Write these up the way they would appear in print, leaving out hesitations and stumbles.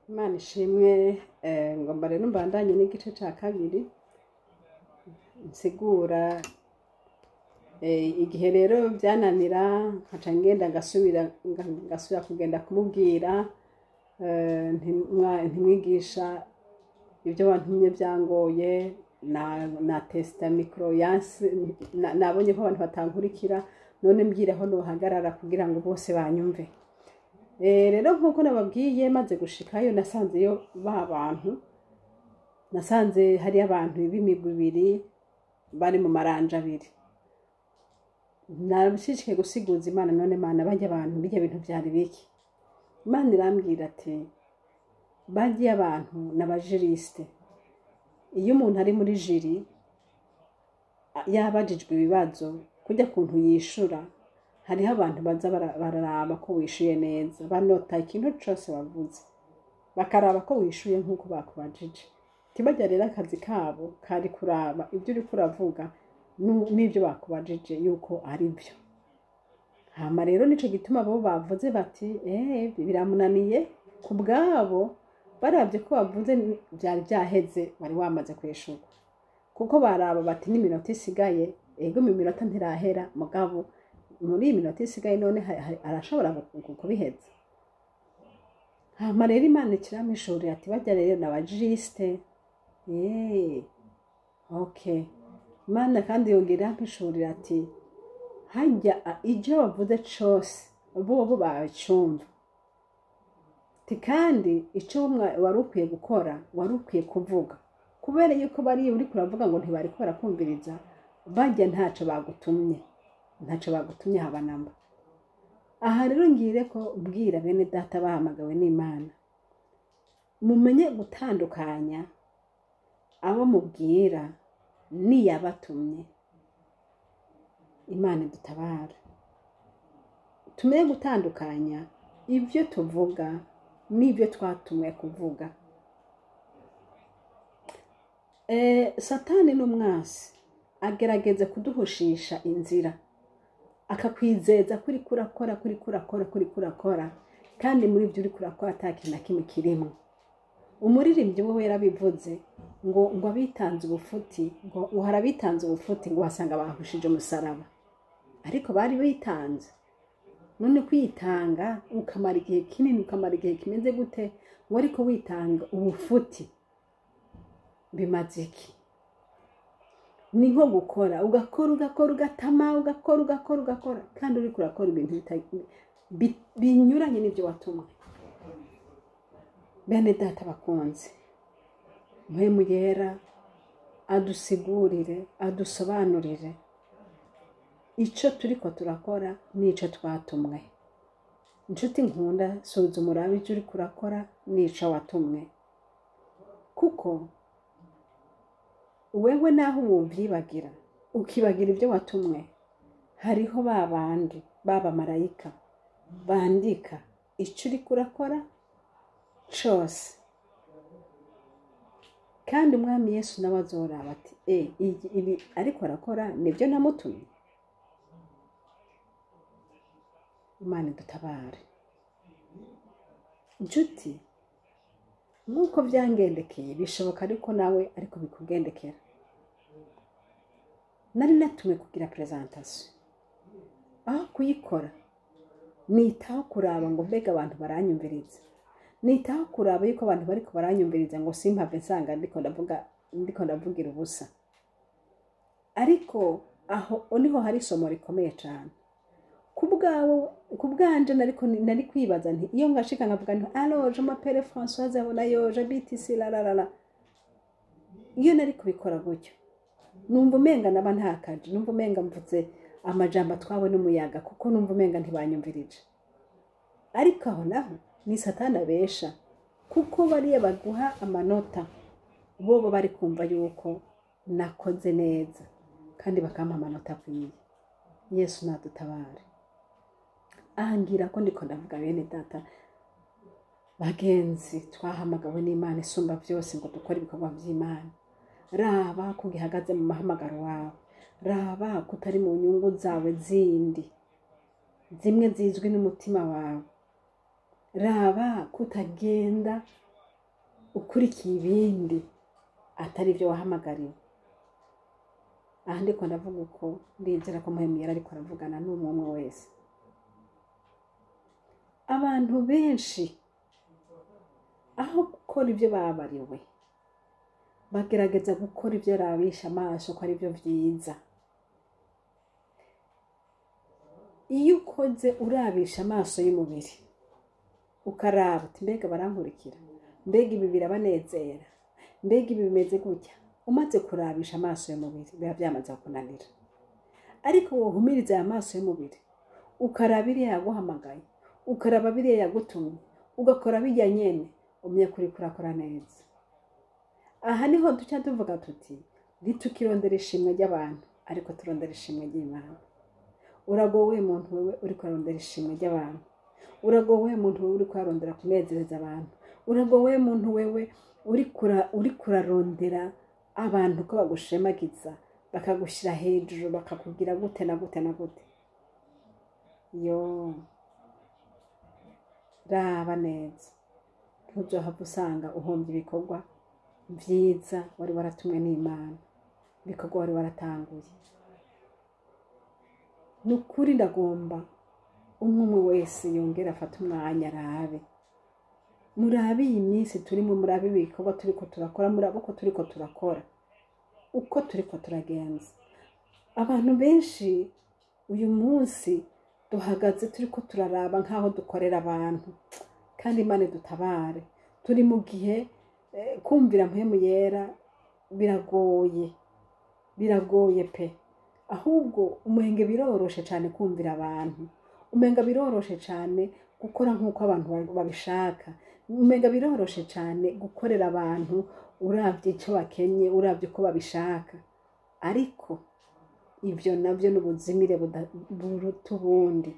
Imana ishimwe. Ngomba rero mbandanye n'igice ca kabiri nsigura. Igihe rero byananira, nkaca ngenda ngasubira kugenda kumubwira, ntimwigisha ibyo bantumye byangoye, na tesita micro yanse, nabonye ko abantu batankurikira, none mbwira aho nohagarara kugira ngo bose banyumve. Rero nk'uko nababwiye, maze gushikayo nasanzeyo ba bantu, nasanze hariyo abantu b'imigwi ibiri bari mu maranja abiri. Nashishikaye gusiguza Imana: none Mana, bajya abantu bijya bintu byari biki? Imana irambwira ati: bajya abantu n'abajuristes. Iyo umuntu ari muri jury yabajijwe ibibazo, kujya kuntu yishura, hariho abantu baza bararaba ko wishuye neza, banota ikintu cose wavuze, bakaraba ko wishuye nk'uko bakubajije. Tibajya rero akazi kabo kari kuraba ibyo uriko uravuga n'ibyo bakubajije yuko ari byo. Hama rero nico gituma bo bavuze bati: biramunaniye." Ku bwabo baravye ko bavuze byari byaheze, wari wamaze kwishurwa, kuko baraba bati: n'iminota isigaye, ego, mu minota ntirahera, mugabo muri iyi minota isigaye none arashobora kubiheza. Hama rero Imana ikiramishurira ati: bajya rero n'abajuristes. Okay. Imana kandi yongera irampishurira ati: hajya ibyo bavuze cose bobo babicumva. Ati: kandi icyo wari ukwiye gukora, wari ukwiye kuvuga, kubera yuko bariya uriko uravuga ngo ntibariko barakumviriza, bajya ntaco bagutumye, ntaco bagutumye haba namba. Aha rero ngire ko bwira bene data bahamagawe n'Imana: mumenye gutandukanya abo mubwira n'iyabatumye. Imana idutabara, tumenye gutandukanya ibyo tuvuga n'ibyo twatumwe kuvuga. Satani n'umwasi agerageza kuduhushisha inzira, akakwizeza kuri kurakora, kuri kurakora, kuri kurakora, kandi muri ibyo uri kurakora ata kintu na kimwe kirimo. Umuririmbyi we yarabivuze ngo abitanze ubufuti, ngo hari abitanze ubufuti, ngo wasanga bahushije umusaraba, ariko bari bitanze. None kwitanga ukamara igihe kinini, ukamara igihe kimeze gute, ngo ariko witanga ubufuti, bimaze iki? Ni nko gukora, ugakora, ugakora, ugatama, ugakora, ugakora, ugakora, kandi uriko urakora ibintu binyuranye n'ibyo watumwe. Bene data bakunze, Mpwemu Yera adusigurire, adusobanurire icyo turiko turakora n'ico twatumwe. Inshuti nkunda, suzuma urabe icyo uriko urakora n'ico watumwe, kuko wewe naho wovyibagira, ukibagira ibyo watumwe, hariho ba bandi b'abamarayika bandika icyo uriko urakora cose. Kandi Umwami Yesu nawe azoraba ati: ibi ariko arakora nibyo namutumye." Imana idutabare. Inshuti, nk'uko byangendekeye, bishoboka ariko nawe ariko bikugendekera. Nari natumwe kugira présentation, aho kuyikora nitaho kuraba ngo mbega abantu baranyumviriza, nitaho kuraba yuko abantu bariko baranyumviriza, ngo simpave nsanga ndiko ndavuga, ndiko ndavugira ubusa. Ariko aho niho hari isomo rikomeye cyane ku bwawe, ku bwanje. Nariko nari kwibaza nti: iyo ngashika nkavuga nti: "Alors, je m'appelle Françoise Abonayo, j'habite ici, la la la la." Iyo nari kubikora gutyo, numva umenga naba ntakaje, numva umenga mvuze amajambo atwawe n'umuyaga, kuko numva umenga ntibanyumvirije. Ariko aho naho ni Satani abesha, kuko bariya baguha amanota bobo bari kumva yuko nakoze neza kandi bakampa amanota akwiye. Yesu nadutabare. Aha ngira ko ndiko ndavuga, bene data bagenzi twahamagawe n'Imana isumba byose ngo dukore ibikorwa by'Imana, raba ko ugihagaze mu mahamagaro wawe, raba ko utari mu nyungu zawe zindi zimwe zizwi n'umutima wawe, raba ko utagenda. Ukurikiye ibindi atari ibyo wahamagariwe. Aha ndiko ndavuga uko ndizera ko Mpwemu Yera ariko aravugana n'umwe umwe wese. Abantu benshi aho gukora ibyo babariwe, bagerageza gukora ibyo rabisha amaso ko ari byo vyiza. Iyo ukoze urabisha amaso y'umubiri, ukaraba uti mbega barankurikira, mbega ibi birabanezera, mbega ibi bimeze gutya, umaze kurabisha amaso y'umubiri biba byamaze kukunanira. Ariko wohumiriza aya maso y'umubiri, ukaraba iriya yaguhamagaye, ukaraba biriya yagutumye, ugakora bijya nyene, umye kuri kurakora neza. Aha niho duca tuvuga tuti ntitukirondera ishimwe ry'abantu, ariko turondera ishimwe ry'Imana. Uragowe muntu wewe uri kurondera ishimwe ry'abantu, uragowe muntu wewe uri kurondera kunezereza abantu, uragowe muntu wewe uri kurarondera abantu ko bagushemagiza, bakagushyira hejuru, bakakubwira gute na gute na gute. Yo, raba neza, ntuzohava usanga uhombye ibikorwa vyiza wari waratumwe n'Imana, ibikorwa wari waratanguye. Ni ukuri ndagomba umwe umwe wese yongera afate umwanya arabe. Murabe iyi minsi turimo, murabe ibikorwa turiko turakora, murabe uko turiko turakora, uko turiko turagenza. Abantu benshi uyu munsi duhagaze turiko turaraba nk'aho dukorera abantu, kandi Imana idutabare. Turi mu gihe kumvira Mpwemu Yera biragoye, biragoye pe. Ahubwo umwenge biroroshe cyane kumvira abantu, umenga biroroshe cyane gukora nk'uko abantu babishaka, umenga biroroshe cyane gukorera abantu uravye icyo bakenye, uravye uko babishaka. Ariko ivyo navyo n'ubuzimire buruta ubundi.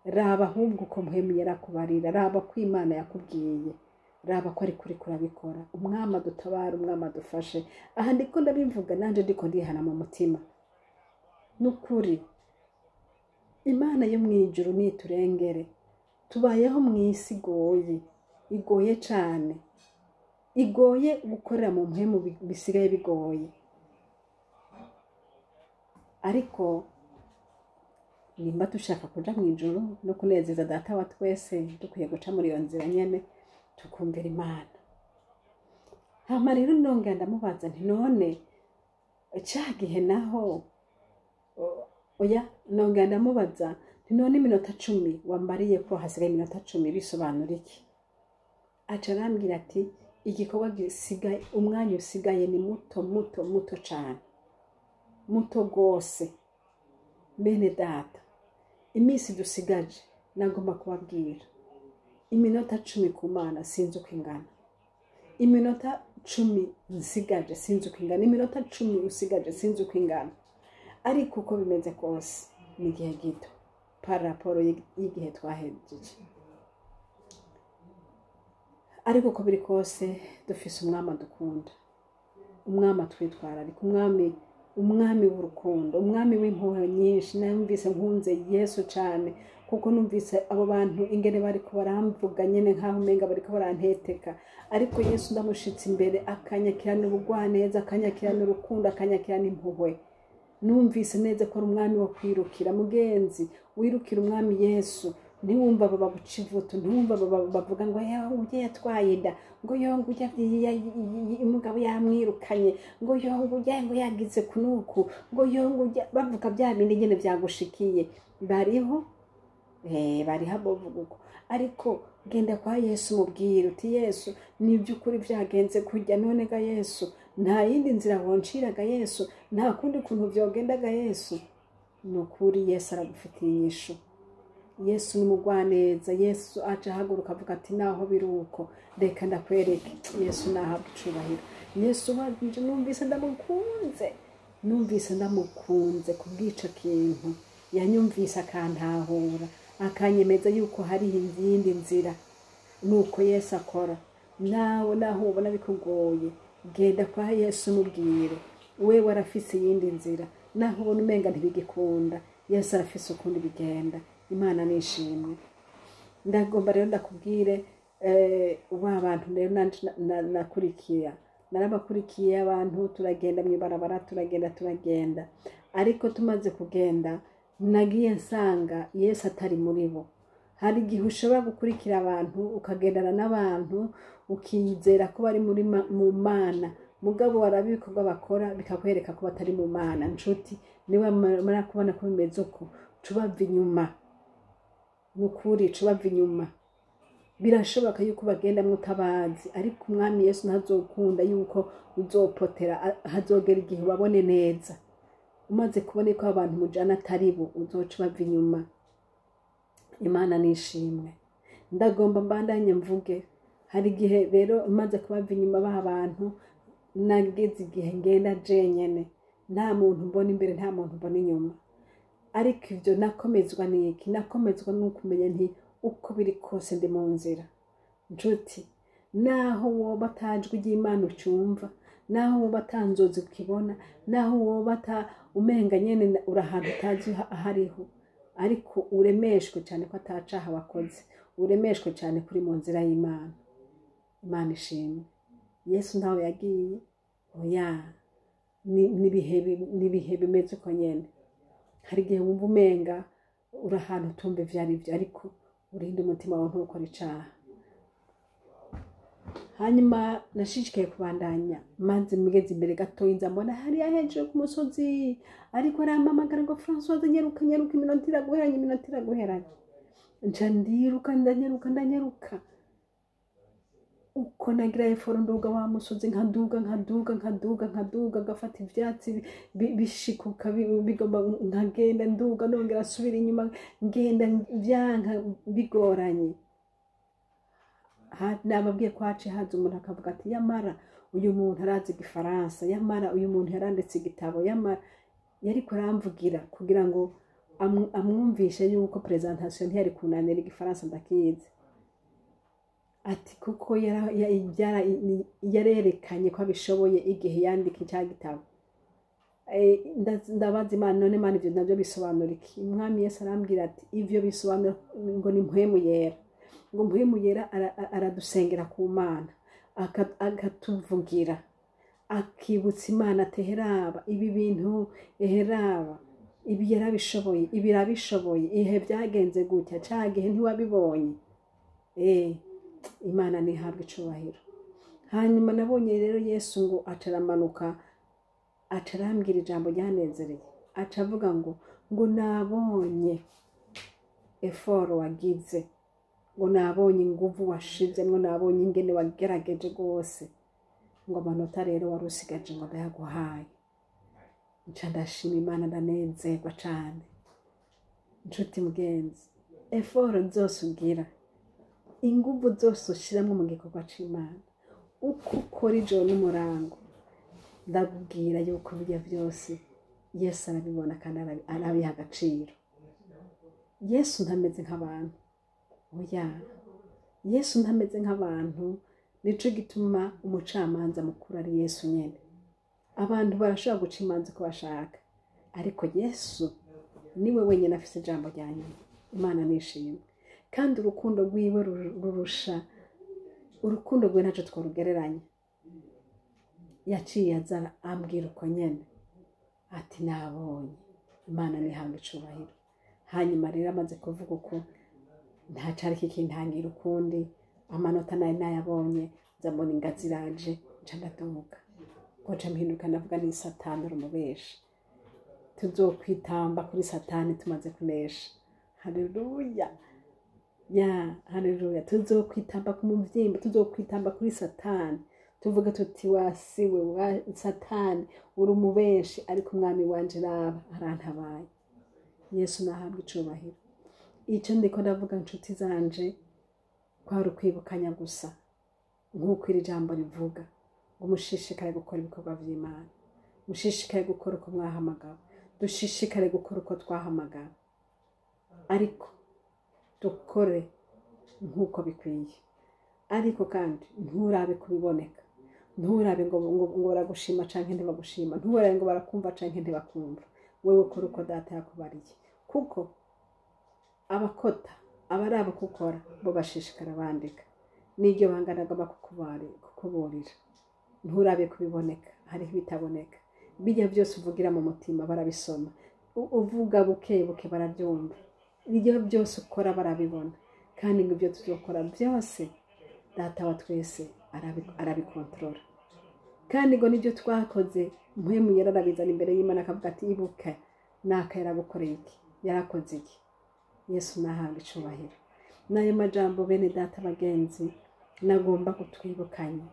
Raba ahubwo uko Mpwemu Yera akubarira, raba ko Imana yakubwiye, raba ko ari kuri kurabikora. Umwami adutabare, Umwami adufashe. Aha ndiko ndabivuga nanje ndiko ndihana mu mutima. Nukuri Imana yo mwijuru niturengere. Tubayeho mw'isi igoye, igoye cane, igoye gukorera mu mpwemu bisigaye bigoye. Ariko nimba dushaka kuja mw'ijuru no kunezeza Data wa twese, dukwiye guca muri iyo nzira nyene tukumvira Imana. Hama rero nongera ndamubaza nti none ca gihe naho oya, nongera ndamubaza nti none iminota 10 wambariye ko hasigaye iminota 10 bisobanura iki? Aca arambwira ati igikorwa gisigaye, umwanya usigaye ni muto muto muto cane, muto gose. Bene data, iminsi dusigaje nagomba kubabwira iminota 10 ku Mana sinzi uko ingana, iminota 10 nsigaje sinzi uko ingana, iminota 10 usigaje sinzi uko ingana. Ariko uko bimeze kose ni igihe gito par rapport y'igihe twahejeje. Ariko uko biri kose dufise umwami adukunda, umwami atwitwararika, umwami w'urukundo, umwami w'impuhwe nyinshi. Numvise nkunze Yesu cane, kuko numvise abo bantu ingene bariko baramvuga nyene nkaho umenga bariko baranteteka. Ariko Yesu ndamushitse imbere akanyakirana ubugwaneza, akanyakirana urukundo, akanyakirana impuhwe. Numvise neza ko ari umwami wo kwirukira. Mugenzi, wirukira umwami Yesu, ntiwumva abo baguca ivutu, ntiwumva abo bavuga ngo ujye yatwaye inda, ngo yo ngo ujye umugabo yamwirukanye, ngo yo ngo ujye ngo yagize kunuku, ngo yo ngo ujye, bavuga bya bindi nyene vyagushikiye. Bariho, bariho abo bavuga uko. Ariko genda kwa Yesu mubwire uti Yesu ni by'ukuri vyagenze kujya, none ga Yesu nta yindi nzira wonciraga Yesu, nta kundi kuntu vyogendaga Yesu. Ni ukuri Yesu aragufitiye inyishu. Yesu ni umugwaneza. Yesu aca ahaguruka avuga ati naho biri uko reka ndakwereke. Yesu nahabwa icubahiro. Yesu wanje numvise ndamukunze, numvise ndamukunze kubw'ico kintu. Yanyumvise akantahura, akanyemeza yuko hari iyindi nzira. Nuko Yesu akora. Nawe naho ubona bikugoye, genda kwa Yesu mubwire, wewe arafise iyindi nzira. Naho ubona umenga ntibigikunda, Yesu arafise ukundi bigenda. Imana nishimwe. Ndagomba rero ndakubwire Wa bantu rero nanje nakurikira, narabakurikiye abantu, turagenda mw'ibarabara, turagenda, turagenda, ariko tumaze kugenda nagiye nsanga Yesu atari muri bo. Hari igihe ushobora gukurikira abantu, ukagendana n'abantu, ukizera ko bari mu Mana, mugabo waraba ibikorwa bakora bikakwereka ko batari mu Mana. Nshuti, niba mara kubona ko bimeze uko, cubava inyuma. Ni ukuri, cubava inyuma. Birashoboka yuko bagendamwo utabazi, ariko Umwami Yesu ntazokunda yuko uzopotera. Hazogera igihe ubabone neza. Umaze kubona ko abantu mujana atari bo, uzoca ubava inyuma. Imana nishimwe. Ndagomba mbandanye mvuge. Hari igihe rero maze kubava inyuma ba bantu, nageze igihe ngenda jenyene, nta muntu mbona imbere, nta muntu mbona inyuma. Ariko ibyo nakomezwa n'iki? Nakomezwa n'ukumenya nti uko biri kose ndi mu nzira. Nshuti, naho woba atajwi ry'Imana ucumva, naho woba atanzozi ukibona, naho woba ata umenga nyene uri ahantu utazi ahariho, ariko uremeshwe cyane ko atacaha wakoze, uremeshwe cyane kuri mu nzira y'Imana. Imana ishimwe. Yesu ntawe yagiye, oya. N'ibihe bimeze uko nyene. Hari igihe wumva umenga uri ahantu utumva ivyo ari byo, ariko urinde umutima wawe ntukore icaha. Hanyuma nashishikaye kubandanya, maze mugeze imbere gatoya nza mbona hariya hejuru ku musozi ariko arampamagara ngo: "Françoise, nyaruka, nyaruka, iminota iraguheranye, iminota iraguheranye." Nca ndiruka, ndanyaruka, ndanyaruka. Uko nagira effort, nduga wa musozi, nkaduga, nkaduga, nkaduga, nkaduga, ngafata ivyatsi bishikuka bigomba, nkagenda nduga, nongera asubira inyuma, ngenda vyanka bigoranye. Nababwiye ko haciye haza umuntu akavuga ati: "Yamara uyu muntu arazi igifaransa, yamara uyu muntu yaranditse igitabo." Yamara yariko aramvugira kugira ngo amwumvishe yuko présentation ntiyari kunanira, igifaransa ndakizi. Ati kuko yarerekanye ko abishoboye igihe yandika icya gitabo. Ndabaza Imana: "None Imana, ivyo navyo bisobanura iki?" Umwami Yesu arambwira ati: "Ivyo bisobanura ngo ni Mpwemu Yera, ngo Mpwemu Yera aradusengera ku Mana, akatuvugira, akibutsa Imana ati: 'Eheraba ibi bintu, eheraba ibi yarabishoboye, ibi irabishoboye, ihe byagenze gutya ca gihe ntiwabibonye.'" Imana ntihabwe icubahiro. Hanyuma nabonye rero Yesu ngo acaramanuka, acarambwira ijambo ryanezereye, aca avuga ngo "Nabonye effort wagize," ngo "nabonye inguvu washizemwo, nabonye ingene wagerageje rwose," ngo "amanota rero wari usigaje ngo ndayaguhaye." Nca ndashima Imana, ndanezerwa cane. Nshuti mugenzi, effort zose ugira, inguvu zose ushiramwo mu gikorwa c'Imana, uko ukora ijoro n'umurango, ndabwira yuko bijya byose Yesu arabibona kandi arabiha agaciro. Yesu ntameze nk'abantu, oya. Yesu ntameze nk'abantu. Nico gituma umucamanza mukuru ari Yesu nyene. Abantu barashobora guca imanza uko bashaka, ariko Yesu niwe wenyine afise ijambo rya nyuma. Imana nishimwe. Kandi urukundo rwiwe rurusha, urukundo rwe ntacyo twarugereranya. Yaciye aza ambwira uko nyene ati: "Nabonye." Imana ntihabwe icubahiro. Hanyuma rero amaze kuvuga uko, nta cari kikintangira ukundi. Amanota nari nayabonye. Nza mbona ingazi iraje, nca ndaduga, ngo nca mpinduka ndavuga: "Ni Satani, urumubeshi, tuzokwitamba kuri Satani tumaze kunesha." Haleluya, ya haleluya! Tuzokwitamba ku muvyimba, tuzokwitamba kuri Satani, tuvuga tuti: "Wasiwe wa Satani, uri umubeshi, ariko Umwami wanje raba arantabaye." Yesu nahabwa icubahiro. Icyo ndiko ndavuga, nshuti zanje, kwari ukwibukanya gusa nk'uko iri jambo rivuga ngo mushishikare gukora ibikorwa vy'Imana, mushishikare gukora uko mwahamagawe. Dushishikare gukora uko twahamagawe, ariko dukore nk'uko bikwiye. Ariko kandi nturabe kubiboneka, nturabe ngo baragushima canke ntibagushima, nturabe ngo barakumva canke ntibakumva. Wewe ukora uko Data yakubariye, kuko abakota abaraba uko ukora bo bashishikara bandika. N'iryo banga nagomba kukuburira, nturabe kubiboneka, hariho ibitaboneka. Bijya byose uvugira mu mutima barabisoma, uvuga buke buke barabyumva, ibyo byose ukora barabibona. Kandi ngo ibyo tuzokora byose Data wa twese arabikontorora. Kandi ngo nibyo twakoze Mpwemu yararabizana imbere y'Imana, akavuga ati ibuka naka yaragukoreye iki, yarakoze iki. Yesu nahabwa icubahiro. N'ayo majambo bene data bagenzi nagomba kutwibukanya,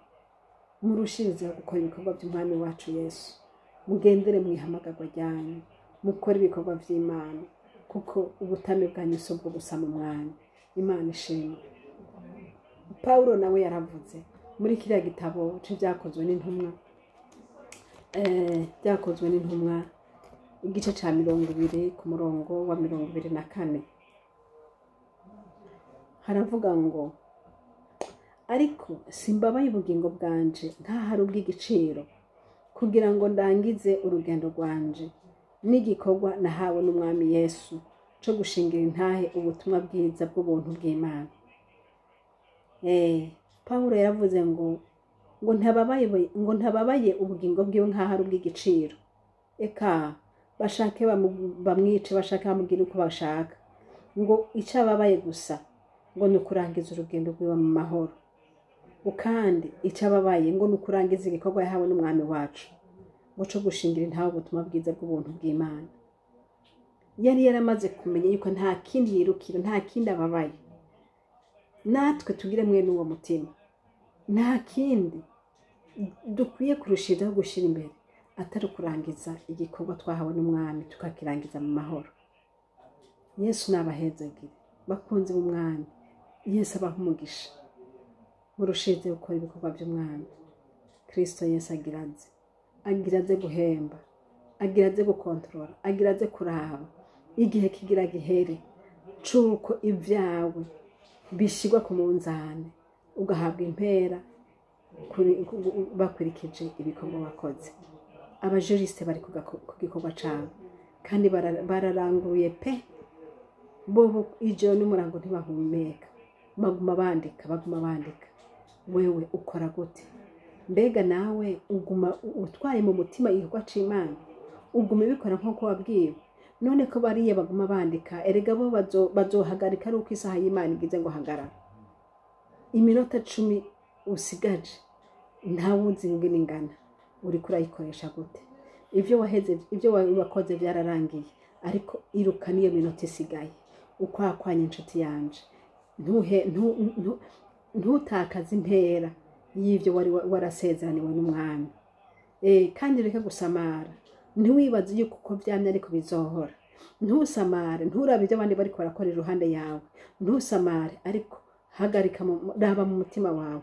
murushirizeho gukora ibikorwa by'Umwami wacu Yesu, mugendere mu ihamagarwa ryanyu, mukore ibikorwa by'Imana, kuko ubutame bwanyu si ubwo gusa mu Mwami. Imana ishimwe. Pawulo nawe yaravuze muri kiriya gitabo c'Ibyakozwe n'Intumwa, Byakozwe n'Intumwa igice ca 20 ku murongo wa 24, haravuga ngo: ariko simbabaye ubugingo bwanje nk'aho ari ubw'igiciro, kugira ngo ndangize urugendo rwanje n'igikorwa nahawe n'Umwami Yesu co gushingira intahe ubutumwa bwiza bw'ubuntu bw'Imana. Pawulo yaravuze ngo ntababaye ubugingo bwiwe nk'aho ari ubw'igiciro. Eka bashake bamwice, bashake bamugire uko bashaka, ngo icyo ababaye gusa ngo ni ukurangiza urugendo rwiwe mu mahoro. Kandi icyo ababaye ngo ni ukurangiza igikorwa yahawe n'Umwami wacu, ngo co gushingira intahe ubutumwa bwiza bw'ubuntu bw'Imana. Yari yaramaze kumenya yuko nta kindi yirukira, nta kindi ababaye. Natwe tugire mwene uwo mutima, nta kindi dukwiye kurushirizaho gushyira imbere atari ukurangiza igikorwa twahawe n'Umwami, tukakirangiza mu mahoro. Yesu nabahezagire bakunzi b'Umwami. Yesu abaha umugisha, murushirize gukora ibikorwa by'Umwami. Kristo Yesu agira aze guhemba, agira aze gukontorora, agira aze kuraba igihe kigira gihere c'uko ibyawe bishyirwa ku munzani, ugahabwa impera bakurikije ibikorwa wakoze. Abajurisite bari ku gikorwa cabo kandi bararanguye pe. Bobo ijoro n'umurango ntibahumeka, baguma bandika, baguma bandika. Wewe ukora gute? Mbega nawe uguma utwaye mu mutima igikorwa c'Imana, uguma ubikora nk'uko wabwiwe? None ko bariya baguma bandika, erega bo bazohagarika ari uko isaha y'Imana igize ngo hagarara. Iminota 10 usigaje ntawuzi ingene ingana, uriko urayikoresha gute? Ibyo waheze, ibyo wakoze byararangiye, ariko iruka niyo minota isigaye ukwakwanya inshuti yanje. Ntutakaze impera y'ibyo wari warasezeraniwe n'Umwami. Kandi ureke gusamara, ntiwibaze yuko uko byamye ariko bizohora. Ntusamare, nturabe ibyo abandi bariko barakora iruhande yawe, ntusamare, ariko hagarika, raba mu mutima wawe,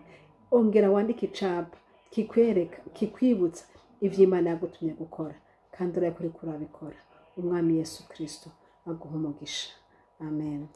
ongera wandike icapa kikwereka, kikwibutsa ivyo Imana yagutumye gukora, kandi urayikora, urabikora. Umwami Yesu Kristo aguha umugisha. Amen.